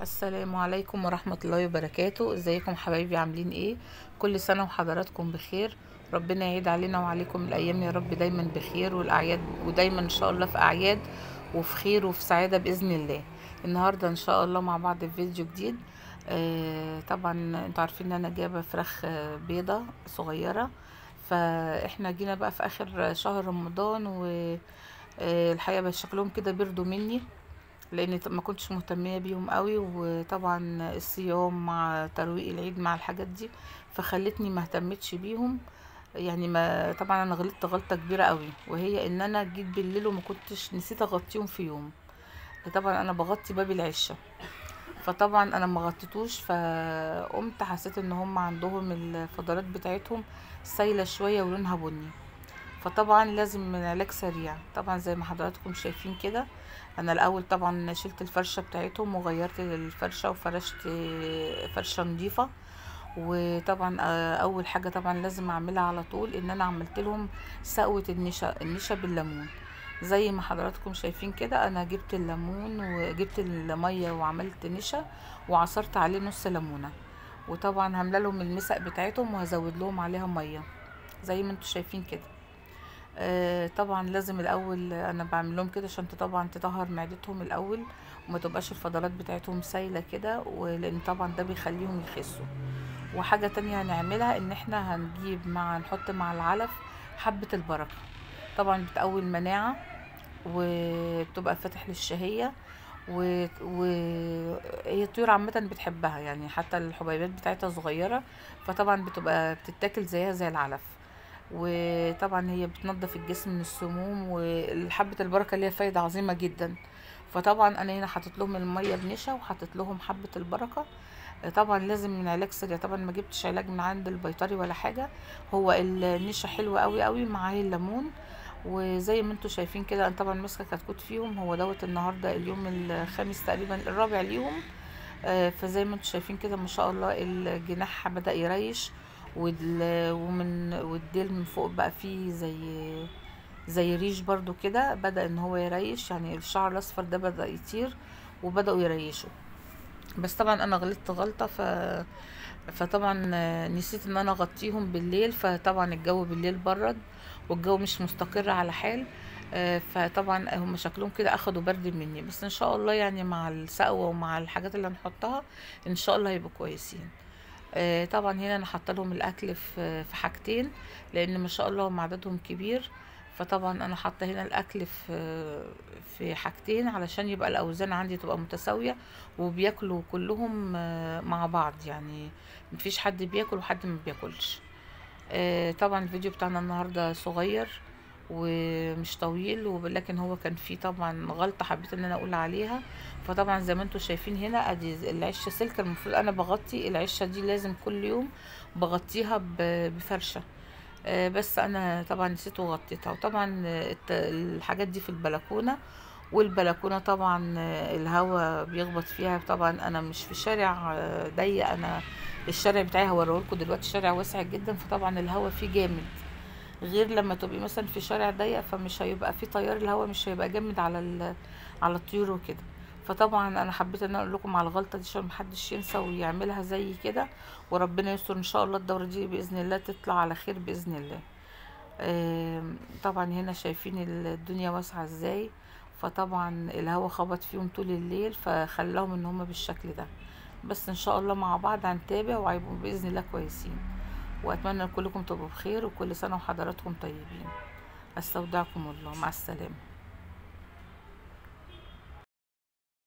السلام عليكم ورحمة الله وبركاته. ازيكم حبايبي، عاملين ايه؟ كل سنة وحضراتكم بخير، ربنا يعيد علينا وعليكم الايام يا رب دايما بخير والاعياد، ودايما ان شاء الله في اعياد وفي خير وفي سعادة باذن الله. النهاردة ان شاء الله مع بعض في فيديو جديد. طبعا انتوا عارفين ان انا جايبة فراخ بيضة صغيرة، فاحنا جينا بقى في اخر شهر رمضان، والحقيقة بقى شكلهم كده بيرضوا مني لان ما كنتش مهتميه بيهم قوي، وطبعا الصيام مع ترويق العيد مع الحاجات دي فخلتني ما اهتمتش بيهم. يعني ما طبعا انا غلطت غلطه كبيرة قوي، وهي ان انا جيت بالليل وما كنتش نسيت اغطيهم في يوم. طبعا انا بغطي باب العشه، فطبعا انا ما غطيتوش، فقمت حسيت ان هم عندهم الفضلات بتاعتهم سايله شوية ولونها بني، فطبعا لازم من علاج سريع. طبعا زي ما حضراتكم شايفين كده، انا الاول طبعا شلت الفرشة بتاعتهم وغيرت الفرشة وفرشت فرشه نظيفة. وطبعا اول حاجة طبعا لازم اعملها على طول ان انا عملت لهم سقوه النشا، النشا بالليمون. زي ما حضراتكم شايفين كده، انا جبت الليمون وجبت المية وعملت نشا وعصرت عليه نص ليمونه، وطبعا هملا لهم المسق بتاعتهم وهزود لهم عليها مية زي ما انتم شايفين كده. طبعا لازم الاول انا بعمل لهم كده عشان طبعا تطهر معدتهم الاول وما تبقاش الفضلات بتاعتهم سايله كده، ولان طبعا ده بيخليهم يخسوا. وحاجه تانية هنعملها ان احنا هنجيب مع نحط مع العلف حبه البركة، طبعا بتقوي المناعة وبتبقى فاتح للشهيه، وهي الطيور عامة بتحبها، يعني حتى الحبيبات بتاعتها صغيرة، فطبعا بتبقى بتتاكل زيها زي العلف. وطبعا هي بتنظف الجسم من السموم، وحبة البركة ليها فايدة عظيمة جدا. فطبعا انا هنا حطيت لهم المية بنشا وحطيت لهم حبة البركة. طبعا لازم من علاج سريع، طبعا ما جبتش علاج من عند البيطري ولا حاجة، هو النشا حلوة قوي قوي مع الليمون. وزي ما انتوا شايفين كده انا طبعا ماسكة كتكوت فيهم، هو دوت النهاردة اليوم الخامس تقريبا الرابع ليهم. فزي ما انتوا شايفين كده ما شاء الله الجناح بدأ يريش، ومن والديل من فوق بقى فيه زي ريش برضو كده، بدأ ان هو يريش، يعني الشعر الاصفر ده بدأ يطير وبدأوا يريشوا. بس طبعا انا غلطت غلطة، فطبعا نسيت ان انا اغطيهم بالليل، فطبعا الجو بالليل برد والجو مش مستقر على حال، فطبعا هم شكلهم كده اخدوا برد مني، بس ان شاء الله يعني مع السقوة ومع الحاجات اللي هنحطها ان شاء الله هيبقوا كويسين. طبعا هنا انا حاطه لهم الاكل في حاجتين، لان ما شاء الله هم عددهم كبير، فطبعا انا حاطه هنا الاكل في حاجتين علشان يبقى الاوزان عندي تبقى متساوية وبياكلوا كلهم مع بعض، يعني مفيش حد بياكل وحد ما بياكلش. طبعا الفيديو بتاعنا النهارده صغير ومش طويل، ولكن هو كان فيه طبعا غلطه حبيت ان انا اقول عليها. فطبعا زي ما انتم شايفين هنا ادي العشه سلك، المفروض انا بغطي العشه دي لازم كل يوم بغطيها بفرشه، بس انا طبعا نسيت وغطيتها. وطبعا الحاجات دي في البلكونه، والبلكونه طبعا الهواء بيخبط فيها. طبعا انا مش في شارع ضيق، انا الشارع بتاعي هوريهولكم دلوقتي شارع واسع جدا، فطبعا الهواء فيه جامد، غير لما تبقي مثلا في شارع ضيق فمش هيبقى فيه تيار الهواء، مش هيبقى جامد على الطيور وكده. فطبعا انا حبيت ان انا اقول لكم على الغلطة دي عشان محدش ينسى ويعملها زي كده، وربنا يستر ان شاء الله الدورة دي باذن الله تطلع على خير باذن الله. طبعا هنا شايفين الدنيا واسعة ازاي، فطبعا الهواء خبط فيهم طول الليل فخلاهم ان هم بالشكل ده، بس ان شاء الله مع بعض هنتابع وهيبقوا باذن الله كويسين. واتمنى كلكم تبقوا بخير، وكل سنة وحضراتكم طيبين. استودعكم الله، مع السلامة.